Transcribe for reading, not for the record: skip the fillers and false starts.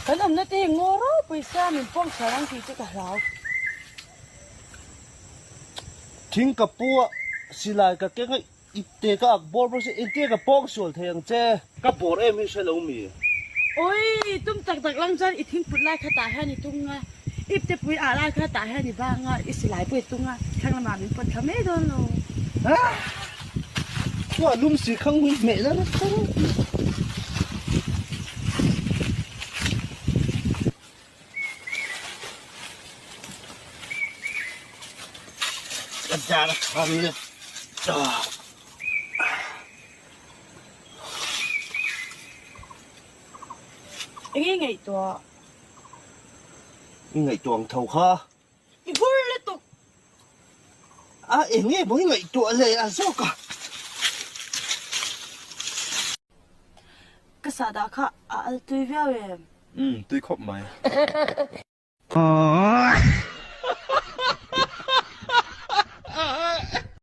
Kan awmna te hi ngaw ropui sia min pawng chhuah ang tih chu ka hlau. Thing ka pu a, silai ka keng a, ipte ka ak bawr bawr si, engtin ka pawng sual thei ang che? Ka bawr em hi hre lo mi? Oi, tum tak tak lang chuan i thingput lai kha tah hian i tung a, ipte pui ah lai kha tah hian i bang a, i silai pawh i tung a, thlang lamah min pawt thla mai dawn lo. Chua lum si khang hun hmeh na nasa reuh. Ka dar a kham le ta. Enge ngaihtuah? I ngaihtuah ang tho kha. I hur lutuk. A enge maw i ngaihtuah leh a zawk a. Ka sahdah kha a al tui viau em? Umm tui khawp mai.